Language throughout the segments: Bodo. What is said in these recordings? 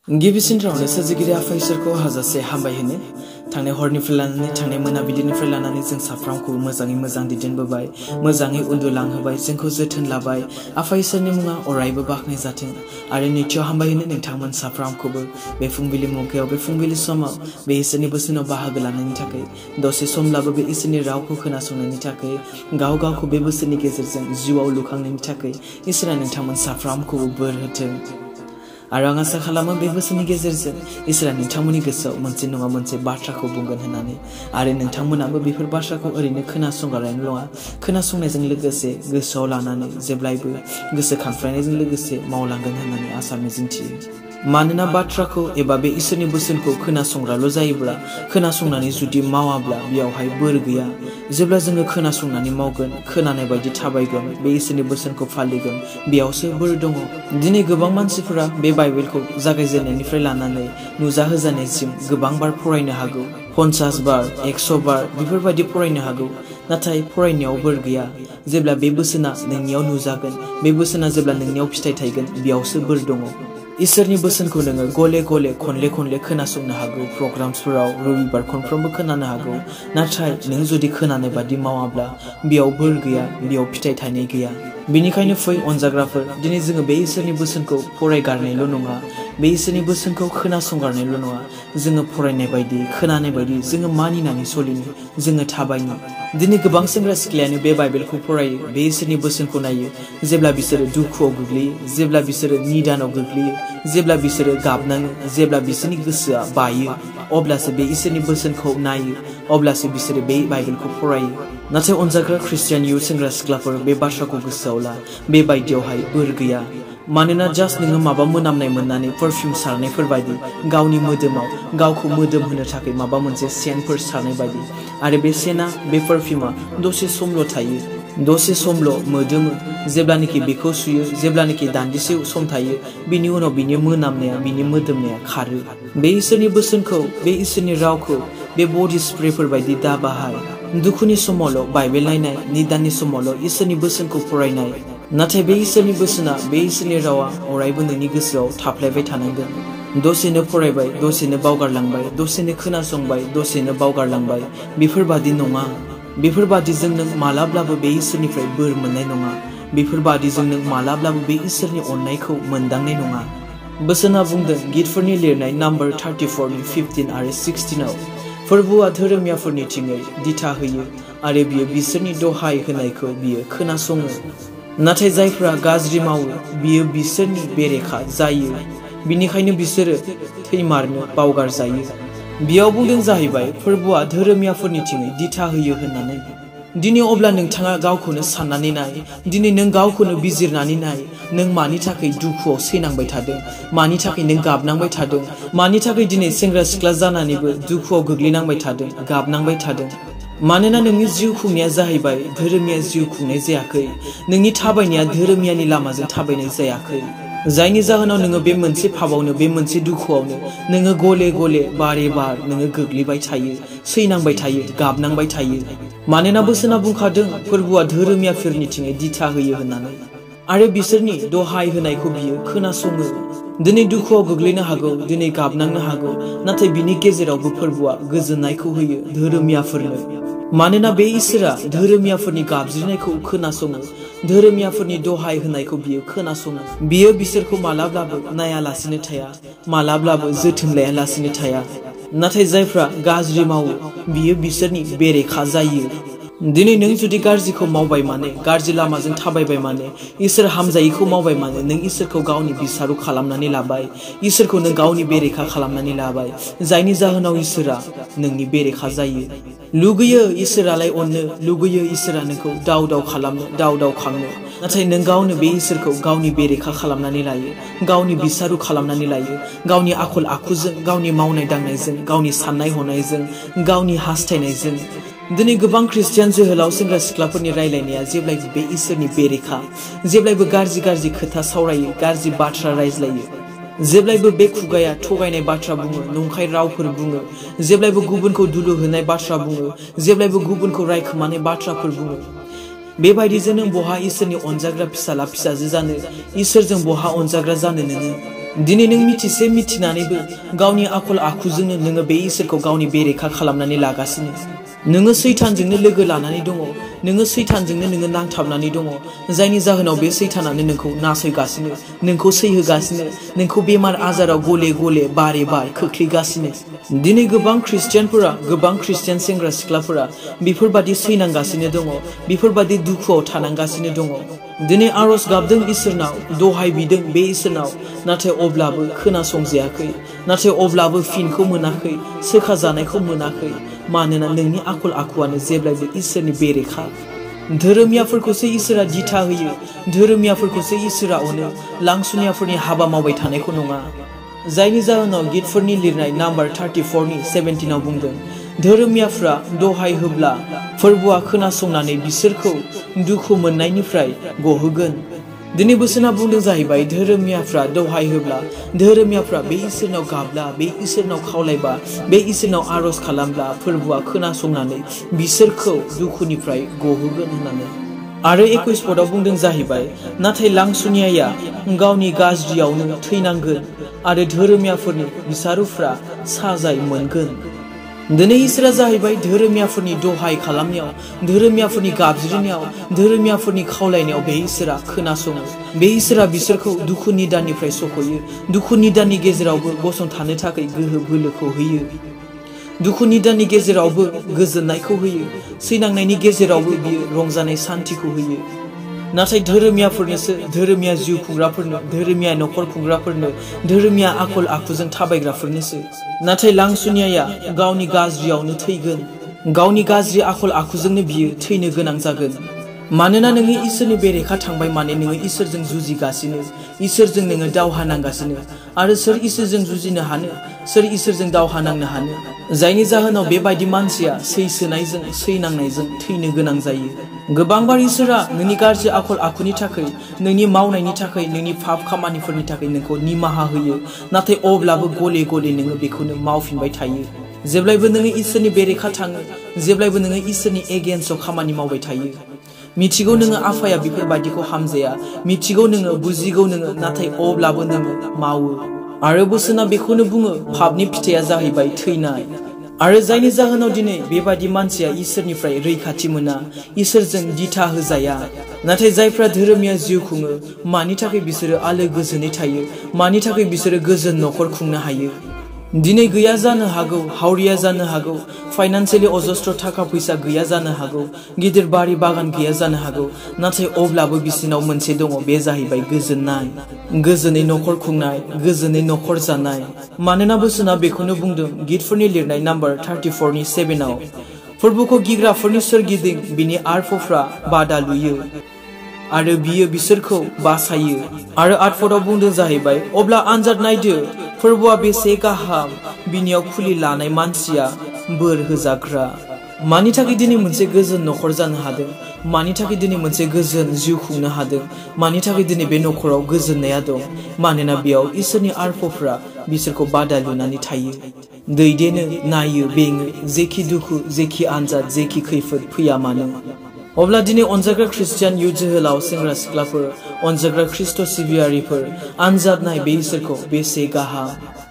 गिबिसिन रावनो सोरजिगिरि आफा इसोरखौ हाजासे हामबाय होनो थांनाय हरनिफ्राय लानानै थांनाय मोनाबिलिनिफ्राय लानानै जों साफ्रोमखौबो मोजाङै मोजां दैदेनबोबाय मोजाङै उन्दुलांहोबाय जोंखौ जोथोन लाबाय आफा इसोरनि मुङा अरायबो बाख्नाय जाथों आरो नैथियाव हामबाय होनो नोंथांमोन साफ्रोमखौबो बे फुंबिलि मुगायाव बे फुंबिलि समाव बे इसोरनि बोसोनाव बाहागो लानायनि थाखाय दसे समब्लाबो बे इसोरनि रावखौ खोनासंनायनि थाखाय गाव गावखौ बे बोसोरनि गेजेरजों जिउआव लुखांनायनि थाखाय इसोरा नोंथांमोन साफ्रोमखौबो बोर होथों आरो आं आसा खालामो बे बोसोरनि गेजेरजों इसोरा नोंथांमोननि गोसोआव मोनसे नङा मोनसे बाथ्राखौ बुंगोन होननानै आरो नोंथांमोनाबो बेफोर बाथ्राखौ ओरैनो खोनासंगारनायल' नङा खोनासंनायजों लोगोसे गोसोआव लानानै जेब्लायबो गोसोखांफ्रायनायजों लोगोसे मावलांगोन होननानै आसा मिजिंथियो मानोना बाथ्राखौ एबा बे इसोरनि बोसोनखौ खोनासंग्राल' जायोब्ला खोनासंनानै जुदि मावाब्ला बेयावहाय बोर गैया जेब्ला जोङो खोनासंनानै मावगोन खोनानाय बायदि थाबायगोन बे इसोरनि बोसोनखौ फालिगोन बेयावसो बोर दङ दिनै गोबां मानसिफोरा बे बाइबेलखौ जागायजेननायनिफ्राय लानानै नुजाहोजानायसिम गोबां बार फरायनो हागौ 50 बार 100 बार बेफोरबायदि फरायनो हागौ नाथाय फरायनायाव बोर गैया जेब्ला बे बोसोना नोंनियाव नुजागोन बे बोसोना जेब्ला नोंनियाव फिथाइ थायगोन बेयावसो बोर दङ इसोरनि बोसोनखौ नोङो गले गले खनले खनले खोनासंनो हागौ प्रग्रामसफोराव रबिबार खनफ्रोमबो खोनानो हागौ नाथाय नों जुदि खोनानाय बादि मावाब्ला बेयाव बोर गैया बेयाव फिथाइ थायनाय गैया बेनिखायनो फै अनजाग्राफोर दिनै जोङो बे इसोरनि बोसोनखौ फरायगारनायल' नङा बे इसोरनि बोसोनखौ खोनासंगारनायल' नङा जोङो फरायनाय बायदि खोनानाय बायदि जोङो मानिनानै सोलिनो जोङो थाबायनो दिनै गोबां सेंग्रा सिख्लायानो बे बाइबेलखौ फरायो बे इसोरनि बोसोनखौ नायो जेब्ला बिसोरो दुखुआव गोग्लैयो जेब्ला बिसोरो निदानाव गोग्लैयो जेब्ला बिसोरो गाबनाङो जेब्ला बिसोरनि गोसोआ बायो अब्लासो बे इसोरनि बोसोनखौ नायो अब्लासो बिसोरो बे बाइबेलखौ फरायो नाथाय अनजाग्रा ख्रिस्टियान इयुथ सेंग्रा सिख्लाफोर बे बाथ्राखौ गोसोआव ला बे बायदियावहाय बोर गैया मानोना जास्ट नोङो माबा मोनामनाय मोननानै परफ्युम सारनायफोर बायदि गावनि मोदोमाव गावखौ मोदोम होनो थाखाय माबा मोनसे सेन्टफोर सारनाय बायदि आरो बे सेन्टआ बे परफ्युमा दसे समल' थायो दसे समल' मोदोमो जेब्लानाखि बेखौ सुयो जेब्लानाखि दान्दिसे सम थायो बिनि उनाव बिनि मोनामनाया बिनि मोदोमनाया खारो बे इसोरनि बोसोनखौ बे इसोरनि रावखौ बे बडि स्प्रेफोर बायदि दा बाहाय दुखुनि समावल' बाइबेल नायनाय निदाननि समावल' इसोरनि बोसोनखौ फरायनाय नाथाय बे इसोरनि बोसोना बे इसोरनि रावा अरायबो नोंनि गोसोआव थाफ्लायबाय थानांगोन दसेनो फरायबाय दसेनो बावगारलांबाय दसेनो खोनासंबाय दसेनो बावगारलांबाय बेफोरबादि नङा बेफोरबादिजों नों मालाब्लाबो बे इसोरनिफ्राय बोर मोननाय नङा बेफोरबादिजों नों मालाब्लाबो बे इसोरनि अननायखौ मोनदांनाय नङा बोसोना बुंदों गितफोरनि लिरनाय नाम्बार 34 नि 15 आरो 16 आव फोरबुआ धोरोमियाफोरनिथिङै दिथा होयो आरो बियो बिसोरनि दहाय होनायखौ बियो खोनासङो नाथाय जायफ्रा गाज्रि मावो बियो बिसोरनि बेरेखा जायो बिनिखायनो बिसोरो थैमारनो बावगार जायो बियाव बुंदों जाहैबाय फोरबुआ धोरोमियाफोरनिथिङै दिथा होयो होननानै दिनै अब्ला नोंथाङा गावखौनो साननानै नाय दिनै नों गावखौनो बिजिरनानै नाय नों मानि थाखाय दुखुआव सैनांबाय थादों मानि थाखाय नों गाबनांबाय थादों मानि थाखाय दिनै सेंग्रा सिख्ला जानानैबो दुखुआव गोग्लैनांबाय थादों गाबनांबाय थादों मानोना नोंनि जिउ खुंनाया जाहैबाय धोरोमिया जिउ खुंनाय जायाखै नोंनि थाबायनाया धोरोमियानि लामाजों थाबायनाय जायाखै जायनि जाहोनाव नोङो बे मोनसे फाबावनो बे मोनसे दुखुआवनो नोङो गले गले बारे बार नोङो गोग्लैबाय थायो सैनांबाय थायो गाबनांबाय थायो मानोना बोसोना बुंखादों फोरबुआ धोरोमियाफोरनिथिङै दिथा होयो होननानै आरो बिसोरनि दहाय होनायखौ बियो खोनासङो दिनै दुखुआव गोग्लैनो हागौ दिनै गाबनांनो हागौ नाथाय बिनि गेजेरावबो फोरबुआ गोजोननायखौ होयो धोरोमियाफोरनो मानोना बे इसोरा धोरोमियाफोरनि गाबज्रिनायखौ खोनासङो धोरोमियाफोरनि दहाय होनायखौ बियो खोनासङो बियो बिसोरखौ मालाब्लाबो नायालासिनो थाया मालाब्लाबो जोथोन लायालासिनो थाया नाथाय जायफ्रा गाज्रि मावो बियो बिसोरनि बेरेखा जायो दिनै नों जुदि गाज्रिखौ मावबाय माने गाज्रि लामाजों थाबायबाय माने इसोर हामजायैखौ मावबाय माने नों इसोरखौ गावनि बिसारु खालामनानै लाबाय इसोरखौ नों गावनि बेरेखा खालामनानै लाबाय जायनि जाहोनाव इसोरा नोंनि बेरेखा जायो लुगैयो इसोरालाय अननो लुगैयो इसोरा नोंखौ दाव दाव खालामनो दाव दाव खांनो नाथाय नों गावनो बे इसोरखौ गावनि बेरेखा खालामनानै लायो गावनि बिसारु खालामनानै लायो गावनि आखल आखुजों गावनि मावनाय दांनायजों गावनि साननाय हनायजों गावनि हास्थायनायजों दिनै गोबां ख्रिस्टियान जोहोलाव सेंग्रा सिख्लाफोरनि रायलायनाया जेब्लायबो बे इसोरनि बेरेखा जेब्लायबो गाज्रि गाज्रि खोथा सावरायो गाज्रि बाथ्रा रायज्लायो जेब्लायबो बे खुगाया थगायनाय बाथ्रा बुङो नंखाय रावफोर बुङो जेब्लायबो गुबुनखौ दुलु होनाय बाथ्रा बुङो जेब्लायबो गुबुनखौ रायखोमानाय बाथ्राफोर बुङो बेबायदिजों नों बहा इसोरनि अनजाग्रा फिसाला फिसाजो जानो इसोरजों बहा अनजाग्रा जानो नोङो दिनै नों मिथिसे मिथिनानैबो गावनि आखल आखुजोंनो नोङो बे इसोरखौ गावनि बेरेखा खालामनानै लागासिनो नोङो सैतानजोंनो लोगो लानानै दङ नोङो सैतानजोंनो नोङो नांथाबनानै दङ जायनि जाहोनाव बे सैतानानो नोंखौ नासयगासिनो नोंखौ सैहोगासिनो नोंखौ बेमार आजाराव गले गले बारे बार खोख्लैगासिनो दिनै गोबां ख्रिस्टियानफोरा गोबां ख्रिस्टियान सेंग्रा सिख्लाफोरा बेफोरबादि सैनांगासिनो दङ बेफोरबादि दुखुआव थानांगासिनो दङ दिनै आरज गाबदों इसोरनाव दहाय बिदों बे इसोरनाव नाथाय अब्लाबो खोनासंजायाखै नाथाय अब्लाबो फिनखौ मोनाखै सोखाजानायखौ मोनाखै मानोना नोंनि आखल आखुआनो जेब्लायबो इसोरनि बेरेखा धोरोमियाफोरखौसो इसोरा दिथा होयो धोरोमियाफोरखौसो इसोरा अनो लांसुनियाफोरनि हाबा मावबाय थानायखौ नङा जायनि जाहोनाव गितफोरनि लिरनाय नाम्बार 34नि 17आव बुंदों धोरोमियाफ्रा दहाय होब्ला फोरबोआ खोनासंनानै बिसोरखौ दुखु मोननायनिफ्राय गहोगोन दिनै बोसोना बुंदों जाहैबाय धोरोमियाफ्रा दहाय होब्ला धोरोमियाफ्रा बे इसोरनाव गाबला बे इसोरनाव खावलायबा बे इसोरनाव आरज खालामब्ला फोरबोआ खोनासंनानै बिसोरखौ दुखुनिफ्राय गहोगोन होननानै आरो 21 पदआव बुंदों जाहैबाय नाथाय लांसुनियाया गावनि गाज्रियावनो थैनांगोन आरो धोरोमियाफोरनि बिसारुफ्रा साजाय मोनगोन दिनै इसोरा जाहैबाय धोरोमियाफोरनि दहाय खालामनायाव धोरोमियाफोरनि गाबज्रिनायाव धोरोमियाफोरनि खावलायनायाव बे इसोरा खोनासङो बे इसोरा बिसोरखौ दुखु निदाननिफ्राय सखयो दुखु निदाननि गेजेरावबो गसंथानो थाखाय गोहो बोलोखौ होयो दुखु निदाननि गेजेरावबो गोजोननायखौ होयो सैनांनायनि गेजेरावबो बियो रंजानाय शान्तिखौ होयो नाथाय धोरोमियाफोरनोसो धोरोमिया जिउ खुंग्राफोरनो धोरोमिया नखर खुंग्राफोरनो धोरोमिया आखल आखुजों थाबायग्राफोरनोसो नाथाय लांसुनियाया गावनि गाज्रियावनो थैगोन गावनि गाज्रि आखल आखुजोंनो बियो थैनो गोनां जागोन मानोना नोङो इसोरनि बेरेखा थांबाय माने नोङो इसोरजों जुजिगासिनो इसोरजों नोङो दावहा नांगासिनो आरो सोर इसोरजों जुजिनो हानो सोर इसोरजों दावहा नांनो हानो जायनि जाहोनाव बेबायदि मानसिया सैसोनायजों सैनांनायजों थैनो गोनां जायो गोबांबार इसोरा नोंनि गाज्रि आखल आखुनि थाखाय नोंनि मावनायनि थाखाय नोंनि पाप खामानिफोरनि थाखाय नोंखौ निमाहा होयो नाथाय अब्लाबो गले गले नोङो बेखौनो मावफिनबाय थायो जेब्लायबो नोङो इसोरनि बेरेखा थाङो जेब्लायबो नोङो इसोरनि एगेन्स्टआव खामानि मावबाय थायो मिथिगौ नोङो आफाया बेफोरबादिखौ हामजाया मिथिगौ नोङो बुजिगौ नोङो नाथाय अब्लाबो नोङो मावो आरो बोसोना बेखौनो बुङो पापनि फिथाइया जाहैबाय थैनाय आरो जायनि जाहोनाव दिनै बेबादि मानसिया इसोरनिफ्राय रैखाथि मोना इसोरजों दिथा होजाया नाथाय जायफ्रा धोरोमिया जिउ खुङो मानि थाखाय बिसोरो आलो गोजोनै थायो मानि थाखाय बिसोरो गोजोन नखर खुंनो हायो दिनै गैया जानो हागौ हावरिया जानो हागौ फाइनान्सियली अजस्त्र थाखा फैसा गैया जानो हागौ गिदिर बारि बागान गैया जानो हागौ नाथाय अब्लाबो बिसिनाव मोनसे दङ बे जाहैबाय गोजोननाय गोजोनै नखर खुंनाय गोजोनै नखर जानाय मानोना बोसोना बेखौनो बुंदों गितफोरनि लिरनाय नाम्बार 34नि 7आव फोरबोखौ गिग्राफोरनि सोरगिदिं बिनि आरफफ्रा बादा लुयो आरो बियो बिसोरखौ बासायो आरो 8 पदआव बुंदों जाहैबाय अब्ला आनजाद नायदो फोरबोआ बेसे गाहाम बिनियाव खुलि लानाय मानसिया बोर होजाग्रा मानि थाखाय दिनै मोनसे गोजोन नखर जानो हादों मानि थाखाय दिनै मोनसे गोजोन जिउ खुंनो हादों मानि थाखाय दिनै बे नखराव गोजोननाया दं मानोना बेयाव इसोरनि आरफफ्रा बिसोरखौ बादा लुनानै थायो दैदेनो नायो बेङो जेखि दुखु जेखि आनजाद जेखि खैफोद फैया मानो अब्ला दिनै अनजाग्रा ख्रिस्टियान युथ जोहोलाव सेंग्रा सिख्लाफोर अनजाग्रा ख्रिस्ट सिबियारिफोर आनजाद नाय बे इसोरखौ बेसे गाहाम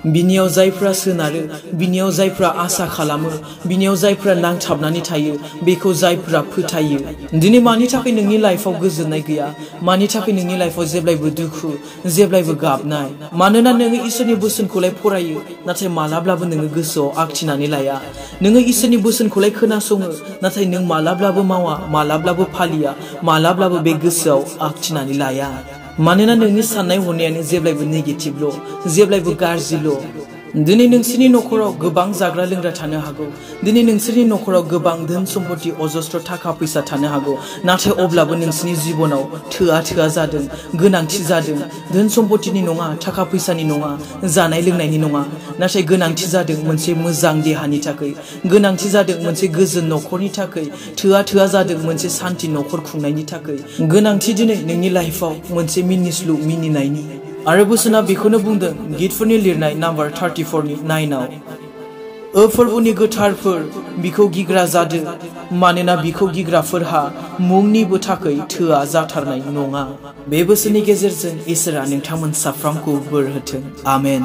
बिनियाव जायफ्रा सोनारो बिनियाव जायफ्रा आसा खालामो बिनियाव जायफ्रा नांथाबनानै थायो बेखौ जायफ्रा फोथायो दिनै मानि थाखाय नोंनि लाइफआव गोजोननाय गैया मानि थाखाय नोंनि लाइफआव जेब्लायबो दुखु जेब्लायबो गाबनाय मानोना नोङो इसोरनि बोसोनखौलाय फरायो नाथाय मालाब्लाबो नोङो गोसोआव आखिनानै लाया नोङो इसोरनि बोसोनखौलाय खोनासङो नाथाय नों मालाब्लाबो मावा मालाब्लाबो फालिया मालाब्लाबो बे गोसोआव आखिनानै लाया मानोना नोंनि साननाय हनायानो जेब्लायबो नेगेटिभल' जेब्लायबो गाज्रिल' दिनै नोंसोरनि नखराव गोबां जाग्रा लोंग्रा थानो हागौ दिनै नोंसोरनि नखराव गोबां धोन सम्पति अजस्त्र थाखा फैसा थानो हागौ नाथाय अब्लाबो नोंसोरनि जिबनाव थोआ जादों गोनांथि जादों धोन सम्पतिनि नङा थाखा फैसानि नङा जानाय लोंनायनि नङा नाथाय गोनांथि जादों मोनसे मोजां देहानि थाखाय गोनांथि जादों मोनसे गोजोन नखरनि थाखाय थोआ जादों मोनसे शान्ति नखर खुंनायनि थाखाय गोनांथि दिनै नोंनि लाइफआव मोनसे मिनिस्लु मिनिनायनि आरो बोसोना बेखौनो बुंदों गितफोरनि लिरनाय नाम्बार 34नि 9आव फोरबोनि गोथारफोर बिखौ गिग्रा जादों मानोना बिखौ गिग्राफोरहा मुंनिबो थाखै थोआ जाथारनाय नङा। बे बोसोरनि गेजेरजों इसोरा नोंथांमोन साफ्रोमखौ बोर होथों। आमेन।